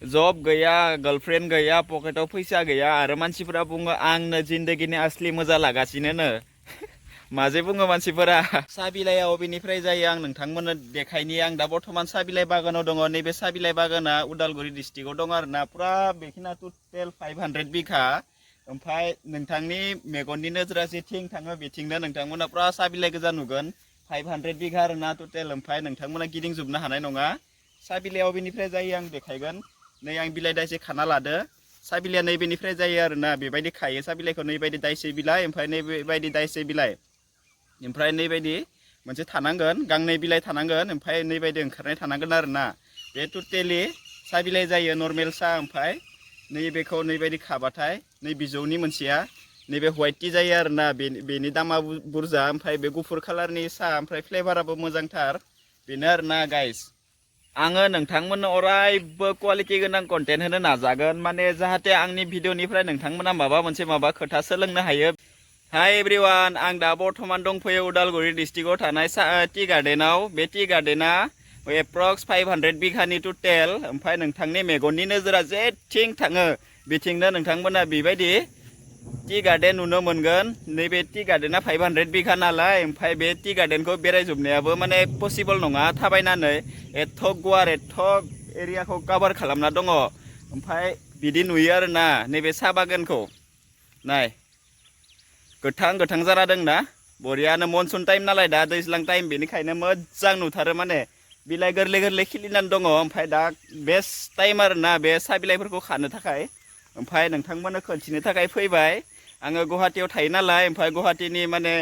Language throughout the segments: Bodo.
जब गैया गर्लफ्रेन्ड गैया पकेटाव फैसा गैया आरो मानसिफोरा बुङो आंनो जिन्दगीनि असलि मजा लागासिनोनो माजे बुङो मानसिफोरा साहा बिलाइआ अबेनिफ्राय जायो आं नोंथांमोननो देखायनि आं दा बर्थमान साहा बिलाइ बागानाव दङ नैबे साहा बिलाइ बागाना उदालगुरि डिस्ट्रिक्टआव दङ आरोना पुरा बेखिना टटेल 500 बिघा ओमफ्राय नोंथांनि मेगननि नोजोरा जेथिं थाङो बेथिंनो नोंथांमोना पुरा साहा बिलाइ गोजा नुगोन 500 बिघा आरोना टटेल ओमफ्राय नोंथांमोना गिदिंजोबनो हानाय नङा साहा बिलाइआ अबेनिफ्राय जायो आं देखायगोन नै आं बिलाइ दाइसे खाना लादो साहा बिलाइआ नैबेनिफ्राय जायो आरोना बेबायदि खायो साहा बिलाइखौ नैबायदि दाइसे बिलाइ ओमफ्राय नैबायदि दाइसे बिलाइ ओमफ्राय नैबायदि मोनसे थानांगोन गांनै बिलाइ थानांगोन ओमफ्राय नैबायदि ओंखारनाय थानांगोन आरोना बे टटेलि साहा बिलाइ जायो नर्मेल साहा ओमफ्राय नैबेखौ नैबायदि खाबाथाय नै बिजौनि मोनसेया नैबे व्हाइट टि जायो आरोना बेनि दामा बुरजा ओमफ्राय बे गुफुर कालारनि साहा ओमफ्राय फ्लेभाराबो मोजांथार बेनो आरोना गाइस आङो नोंथांमोननो अरायबो क्वालिटि गोनां कन्टेन्ट होनो नाजागोन माने जाहाथे आंनि भिडिअनिफ्राय नोंथांमोना माबा खोथा सोलोंनो हायो हाय एभ्रिवान आं दा बर्थमान दंफैयो उदालगुरि डिस्ट्रिक्टआव थानाय टि गार्डेनाव बे टि गार्डेना एप्रक्स 500 बिघानि टटेल ओमफ्राय नोंथांनि मेगननि नोजोरा जेथिं थाङो बिथिंनो नोंथांमोना बेबायदि टि गार्डेन नुनो मोनगोन नैबे टि गार्डेना 500 बिघा नालाय ओमफ्राय बे टि गार्डेनखौ बेरायजोबनायाबो माने पसिबल नङा थाबायनानै एथ' गुवार एथ' एरियाखौ कभार खालामना दङ ओमफ्राय बिदि नुयो आरोना नैबे साहा बागानखौ नाय गोथां गोथां जाना दंना बरियानो मनसुन टाइम नालाय दा दैज्लां टाइम बेनिखायनो मोजां नुथारो माने बिलाइ गोरलै गोरलै खिलिनानै दङ ओमफ्राय दा बेस्ट टाइम आरोना बे साहा बिलाइफोरखौ खानो थाखाय ओमफ्राय नोंथांमोननो खोन्थिनो थाखाय फैबाय आङो गुवाहाटियाव थायो नालाय ओमफ्राय गुवाहाटिनि माने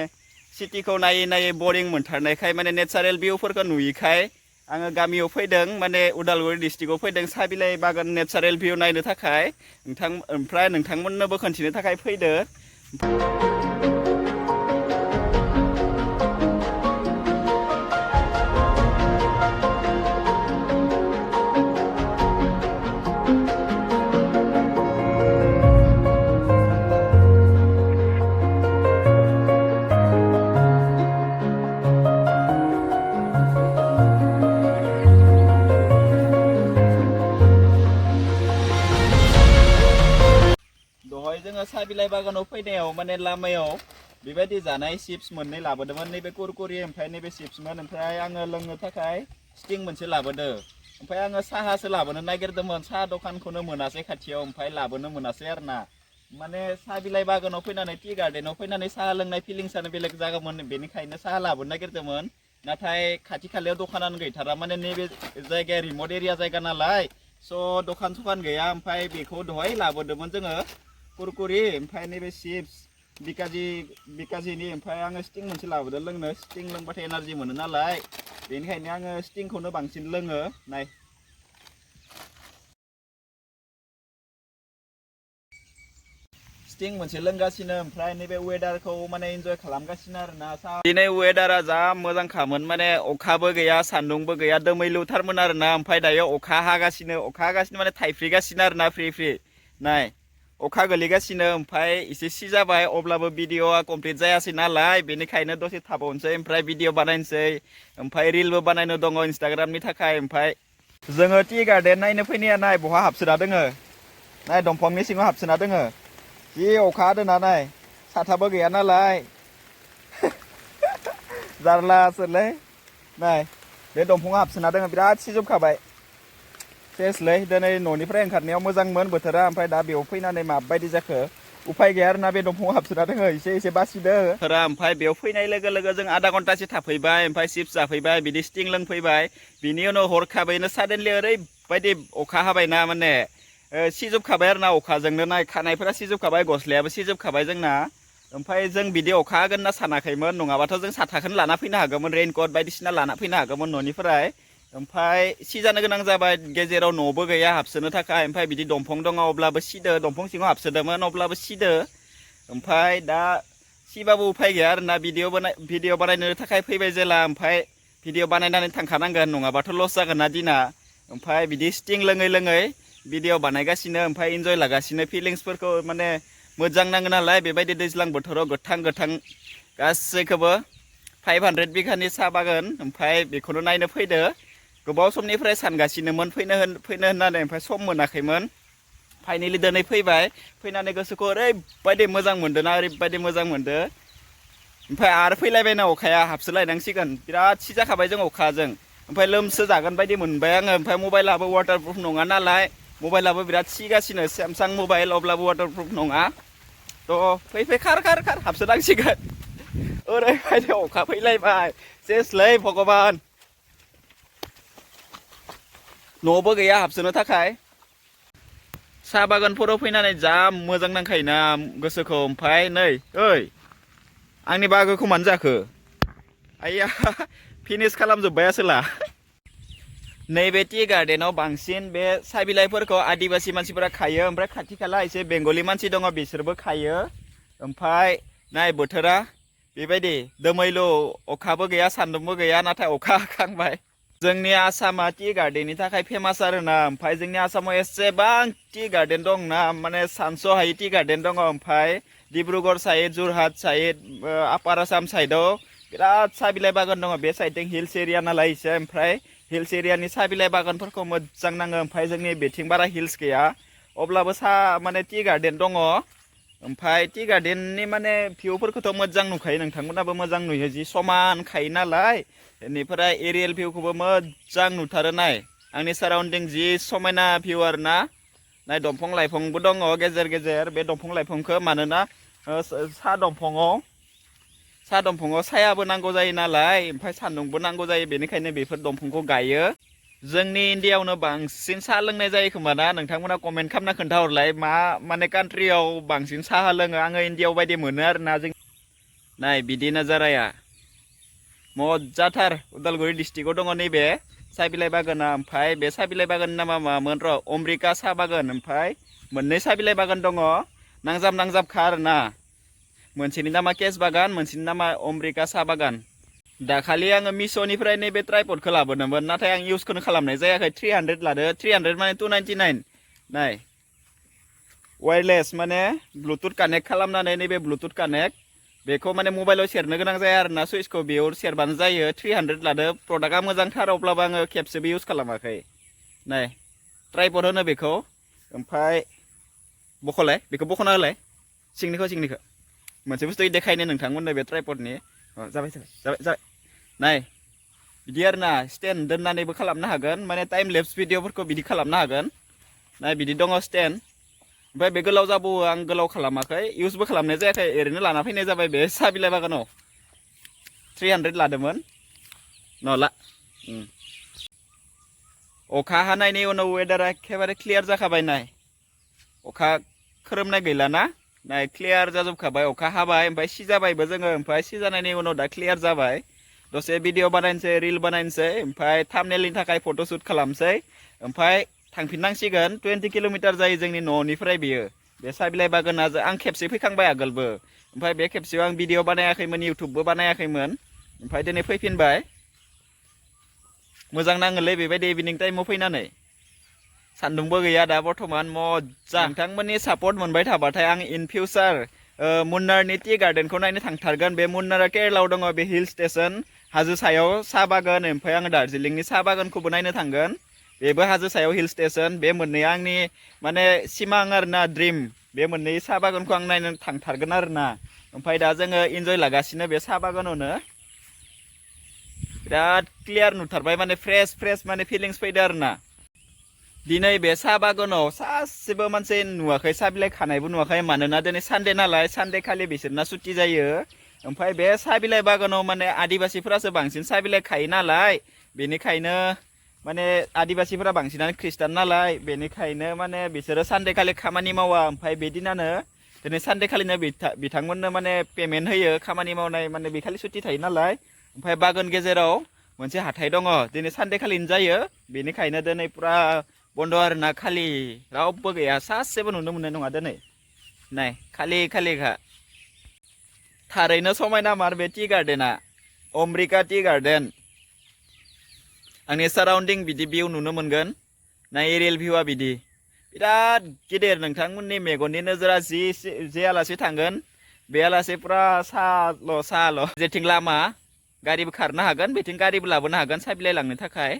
सिटिखौ नायै नायै बरिं मोनथारनायखाय माने नेचारेल भिउफोरखौ नुयिखाय आङो गामियाव फैदों माने उदालगुरि डिस्ट्रिक्टआव फैदों साहा बिलाइ बागान नेचारेल भिउ नायनो थाखाय ओमफ्राय नोंथांमोननोबो खोन्थिनो थाखाय फैदो दहाय जोङो साहा बिलाइ बागानाव फैनायाव माने लामायाव बेबायदि जानाय चिप्स मोननै लाबोदोंमोन नैबे कुरकुरि ओमफ्राय नैबे चिप्समोन ओमफ्राय आङो लोंनो थाखाय स्टिं मोनसे लाबोदो ओमफ्राय आङो साहासो लाबोनो नागिरदोंमोन साहा दखानखौनो मोनासै खाथियाव ओमफ्राय लाबोनो मोनासै आरोना माने साहा बिलाइ बागानाव फैनानै टि गार्डेनाव फैनानै साहा लोंनाय फिलिंसानो बेलेग जागौमोन बेनिखायनो साहा लाबोनो नागिरदोंमोन नाथाय खाथि खालायाव दखानानो गैथारा माने नैबे जायगाया रिमट एरिया जायगा नालाय स' दखान सखान गैया ओमफ्राय बेखौ दहाय लाबोदोंमोन जोङो कुरकुरि ओमफ्राय नैबे चिप्स बिकाजिनि ओमफ्राय आङो स्टिं मोनसे लाबोदों लोंनो स्टिं लोंबाथाय एनार्जि मोनो नालाय बेनिखायनो आङो स्टिंखौनो बांसिन लोङो नाय स्टिं मोनसे लोंगासिनो ओमफ्राय नैबे वेदारखौ माने इन्जय खालामगासिनो आरोना दिनै वेदारा जा मोजांखामोन माने अखाबो गैया सान्दुंबो गैया दोमैलुथारमोन आरोना ओमफ्राय दायो अखा हागासिनो माने थाइफ्रिगासिनो आरोना फ्रि फ्रि नाय अखा गोलैगासिनो ओमफ्राय एसे सि जाबाय अब्लाबो भिडिअआ कमप्लिट जायासै नालाय बेनिखायनो दसे थाबावनोसै ओमफ्राय भिडिअ बानायनोसै ओमफ्राय रिलबो बानायनो दङ इन्स्टाग्रामनि थाखाय ओमफ्राय जोङो टि गार्डेन नायनो फैनाया नाय बहा हाबसोना दोङो नाय दंफांनि सिङाव हाबसोना दोङो जि अखा हादोंना नाय साथाबो गैया नालाय जारलासोलै नाय बे दंफाङा हाबसोना दोङो बिराद सिजोबखाबाय सेसलै दिनै न'निफ्राय ओंखारनायाव मोजांमोन बोथोरा ओमफ्राय दा बेयाव फैनानै माबायदि जाखो उफाय गैया आरोना बे दंफाङाव हाबसोना दोङो एसे बासिदो ओमफ्राय बेयाव फैनाय लोगो लोगो जों आधा घन्टासो थाफैबाय ओमफ्राय चिप्स जाफैबाय बिदि स्टिं लोंफैबाय बिनि उनाव हरखाबैनो साडेनलि ओरैबायदि अखा हाबायना माने सिजोबखाबाय आरोना अखाजोंनो नाय खानायफोरा सिजोबखाबाय गस्लायाबो सिजोबखाबाय जोंना ओमफ्राय जों बिदि अखा हागोन होनना सानाखैमोन नङाबाथ' जों साथाखौनो लाना फैनो हागौमोन रेइनकट बायदिसिना लाना फैनो हागौमोन न'निफ्राय ओमफ्राय सिजानो गोनां जाबाय गेजेराव न'बो गैया हाबसोनो थाखाय ओमफ्राय बिदि दंफां दङ अब्लाबो सिदो दंफां सिङाव हाबसोदोंमोन अब्लाबो सिदो ओमफ्राय दा सिबाबो उफाय गैया आरोना भिडिअ बानायनो थाखाय फैबाय जेला ओमफ्राय भिडिअ बानायनानै थांखानांगोन नङाबाथ' लस जागोन ना दिना ओमफ्राय बिदि स्टिं लोङै लोङै भिडिअ बानायगासिनो ओमफ्राय इन्जय लागासिनो फिलिंसफोरखौ माने मोजां नाङो नालाय बेबायदि दैज्लां बोथोराव गोथां गासैखौबो 500 बिघानि साहा बागान ओमफ्राय बेखौनो नायनो फैदो गोबाव समनिफ्राय सानगासिनोमोन फैनो होननानै ओमफ्राय सम मोनाखैमोन फाइनेलि दिनै फैबाय फैनानै गोसोखौ ओरैबायदि मोजां मोनदों ना ओरैबायदि मोजां मोनदों ओमफ्राय आरो फैलायबायना अखाया हाबसोलायनांसिगोन बिराद सिजाखाबाय जों अखाजों ओमफ्राय लोमसो जागोन बायदि मोनबाय आङो ओमफ्राय मबाइलाबो वाटारप्रुफ नङा नालाय मबाइलाबो बिराद सिगासिनो सेमसां मबाइल अब्लाबो वाटारप्रुफ नङा थ' फै खार हाबसोनांसिगोन ओरैबायदि अखा फैलायबाय सेसलै भगबान न'बो गैया हाबसोनो थाखाय साहा बागानफोराव फैनानै जा मोजां नांखायोना गोसोखौ ओमफ्राय नै ओइ आंनि बागोखौ मानो जाखो आइया फिनिश खालामजोब्बाय आसोला नैबे टि गार्डेनाव बांसिन बे साहा बिलाइफोरखौ आदिबासि मानसिफोरा खायो ओमफ्राय खाथि खाला एसे बेंगलि मानसि दङ बिसोरबो खायो ओमफ्राय नाय बोथोरा बेबायदि दोमैलु अखाबो गैया सान्दुंबो गैया नाथाय अखा हाखांबाय जोंनि आसामा टि गार्डेननि थाखाय फेमास आरोना ओमफ्राय जोंनि आसामाव एसेबां टि गार्डेन दं ना माने सानस'हायि टि गार्डेन दङ ओमफ्राय डिब्रुगड़ साइड जरहाट साइड आपार आसाम साइडआव बिराद साहा बिलाइ बागान दङ बे साइडजों हिल्स एरिया नालाय एसे ओमफ्राय हिल्स एरियानि साहा बिलाइ बागानफोरखौ मोजां नाङो ओमफ्राय जोंनि बेथिं बारा हिल्स गैया अब्लाबो साहा माने टि गार्डेन दङ ओमफ्राय टि गार्डेननि माने भिउफोरखौथ' मोजां नुखायो नोंथांमोनाबो मोजां नुयो जि समान खायो नालाय बेनिफ्राय एरियेल भिउखौबो मोजां नुथारो नाय आंनि साराउन्डिं जि समायना भिउ आरोना नाय दंफां लाइफांबो दङ गेजेर गेजेर बे दंफां लाइफांखौ मानोना साहा दंफाङाव सायाबो नांगौ जायो नालाय ओमफ्राय सान्दुंबो नांगौ जायो बेनिखायनो बेफोर दंफांखौ गायो जोंनि इण्डियाआवनो बांसिन साहा लोंनाय जायो खोमा ना नोंथांमोना कमेन्ट खालामना खोन्थाहरलाय मा माने कान्ट्रियाव बांसिन साहा लोङो आङो इण्डियाआव बायदि मोनो आरोना जों नाय बिदि नाजाराया मजाथार उदालगुरि डिस्ट्रिक्टआव दङ नैबे साहा बिलाइ बागाना ओमफ्राय बे साहा बिलाइ बागाननि नामा मामोन र' अमृका साहा बागान ओमफ्राय मोननै साहा बिलाइ बागान दङ नांजाबखा आरोना मोनसेनि नामा केस बागान मोनसेनि नामा अमृका साहा बागान दाखालि आङो मिश'निफ्राय नैबे ट्राइपडखौ लाबोदोंमोन नाथाय आं इउजखौनो खालामनाय जायाखै 300 लादो 300 माने 299 नाय वायरलेस माने ब्लुटुथ कानेक्ट खालामनानै नैबे ब्लुटुथ कानेक्ट बेखौ माने मबाइलाव सेरनो गोनां जाया आरोना सुइचखौ बेयाव सेरबानो जायो 300 लादो प्रडाक्टआ मोजांथार अब्लाबो आङो खेबसेबो इउज खालामाखै नाय ट्राइपड होनो बेखौ ओमफ्राय बख'लाय बेखौ बख'ना होलाय सिंनिखौ मोनसे बुस्थु देखायनो नोंथांमोननो बे ट्राइपडनि जाबाय नाय बिदि आरोना स्टेन्ड दोननानैबो खालामनो हागोन माने टाइम लेप्स भिडिअफोरखौ बिदि खालामनो हागोन नाय बिदि दङ स्टेन्ड ओमफ्राय बे गोलाव जाबावो आं गोलाव खालामाखै इउजबो खालामनाय जायाखै ओरैनो लाना फैनाय जाबाय बे साहा बिलाइ बागानाव 300 लादोंमोन नला अखा हानायनि उनाव वेदारा एखेबारे क्लियार जाखाबाय नाय अखा खोरोमनाय गैलाना नाय क्लियार जाजोबखाबाय अखा हाबाय ओमफ्राय सिजाबायबो जोङो ओमफ्राय सिजानायनि उनाव दा क्लियार जाबाय दसे भिडिअ बानायनोसै रिल बानायनोसै ओमफ्राय थाम्बनेलनि थाखाय फट'शुट खालामसै ओमफ्राय थांफिननांसिगोन 20 किल'मिटार जायो जोंनि न'निफ्राय बेयो बे साहा बिलाइ बागाना आं खेबसे फैखांबाय आगोलबो ओमफ्राय बे खेबसेयाव आं भिडिअ बानायाखैमोन इउटुबबो बानायाखैमोन ओमफ्राय दिनै फैफिनबाय मोजां नाङोलै बेबायदि इभिनिं टाइमाव फैनानै सान्दुंबो गैया दा बर्थमान मोजां नोंथांमोननि सापर्ट मोनबाय थाबाथाय आं इन फिउचार मुन्नारनि टि गार्डेनखौ नायनो थांथारगोन बे मुन्नारा केरेलायाव दङ बे हिल स्टेसन हाजो सायाव साहा बागान ओमफ्राय आङो दार्जिलिंनि साहा बागानखौबो नायनो थांगोन बेबो हाजो सायाव हिल स्टेसन बे मोननैया आंनि माने सिमां आरोना ड्रिम बे मोननै साहा बागानखौ आं नायनो थांथारगोन आरोना ओमफ्राय दा जोङो इन्जय लागासिनो बे साहा बागानावनो बिराद क्लियार नुथारबाय माने फ्रेश माने फिलिंस फैदो आरोना दिनै बे साहा बागानाव सासेबो मानसि नुवाखै साहा बिलाइ खानायबो नुवाखै मानोना दिनै सानडे नालाय सानडे खालि बिसोरना सुटि जायो ओमफ्राय बे साहा बिलाइ बागानाव माने आदिबासिफोरासो बांसिन साहा बिलाइ खायो नालाय बेनिखायनो माने आदिबासिफोरा बांसिनानो खृष्टान नालाय बेनिखायनो माने बिसोरो सानडे खालि खामानि मावा ओमफ्राय बे दिनानो दिनै सानडे खालिनो बिथांमोननो माने पेमेन्ट होयो खामानि मावनाय माने बे खालि सुटि थायो नालाय ओमफ्राय बागान गेजेराव मोनसे हाथाय दङ दिनै सानडे खालिनो जायो बेनिखायनो दिनै पुरा बन्द' आरोना खालि रावबो गैया सासेबो नुनो मोननाय नङा दिनै नाय खालिखा थारैनो समायना मार बे टि गार्डेना अमृका टि गार्डेन आंनि साराउन्डिं बिदि भिउ नुनो मोनगोन नाय एरियेल भिउआ बिदि बिराद गिदिर नोंथांमोननि मेगननि नोजोरा जे आलासि थांगोन बे आलासि पुरा साल' जेथिं लामा गारिबो खारनो हागोन बेथिं गारिबो लाबोनो हागोन साहा बिलाइ लांनो थाखाय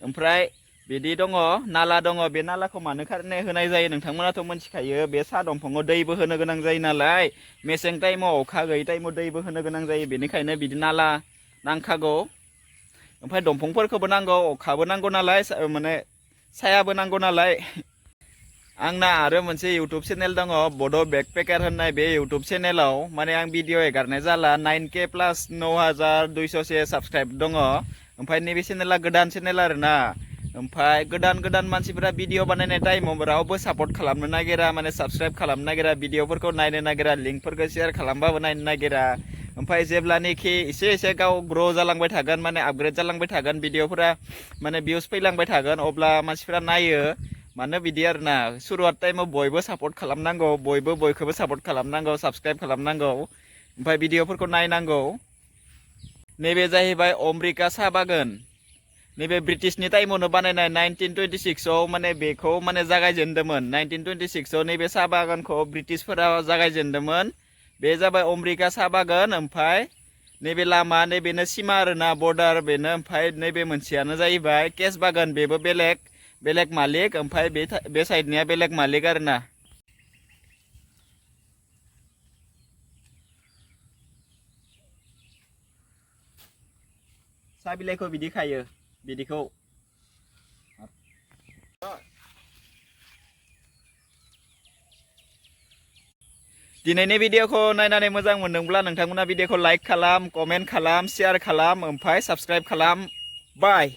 ओमफ्राय बिदि दङ नाला दङ बे नालाखौ मानो खारनो होनाय जायो नोंथांमोनाथ' मिथिखायो बे साहा दंफाङाव दैबो होनो गोनां जायो नालाय मेसें टाइमाव अखा गैयै टाइमाव दैबो होनो गोनां जायो बेनिखायनो बिदि नाला नांखागौ ओमफ्राय दंफांफोरखौबो नांगौ अखाबो नांगौ नालाय माने सायाबो नांगौ नालाय आंना आरो मोनसे इउटुब चेनेल दङ बड' बेकपेकार होननाय बे इउटुब चेनेलाव माने आं भिडिअ एगारनाय जाला 9K प्लास 9200 साबसक्राइब दङ ओमफ्राय नैबे चेनेला गोदान चेनेल आरोना ओमफ्राय गोदान मानसिफोरा भिडिअ बानायनाय टाइमाव रावबो सापर्ट खालामनो नागिरा माने साबसक्राइब खालामनो नागिरा भिडिअफोरखौ नायनो नागिरा लिंकफोरखौ शेयार खालामबाबो नायनो नागिरा ओमफ्राय जेब्लानोखि एसे गाव ग्र' जालांबाय थागोन माने आपग्रेड जालांबाय थागोन भिडिअफोरा माने भिउस फैलांबाय थागोन अब्ला मानसिफोरा नायो मानो बिदि आरोना सुरुवात टाइमाव बयबो सापर्ट खालामनांगौ बयखौबो सापर्ट खालामनांगौ साबसक्राइब खालामनांगौ ओमफ्राय भिडिअफोरखौ नायनांगौ नैबे जाहैबाय अमरिका साहा बागान नैबे ब्रिटिशनि टाइमावनो बानायनाय 1926आव माने बेखौ माने जागायजेनदोंमोन 1926आव नैबे साहा बागानखौ ब्रिटिशफोरा जागायजेनदोंमोन बे जाबाय अमरिका साहा बागान ओमफ्राय नैबे लामा नैबेनो सिमा आरोना बर्डार बेनो ओमफ्राय नैबे मोनसेयानो जाहैबाय केस बागान बेबो बेलेग मालिक ओमफ्राय बे साइडनिया बेलेग मालिक आरोना साहा बिलाइखौ बिदि खायो बिदिखौ दिनैनि भिडिअखौ नायनानै मोजां मोनदोंब्ला नोंथांमोना भिडिअखौ लाइक खालाम कमेन्ट खालाम शेयार खालाम ओमफ्राय साबसक्राइब खालाम बाय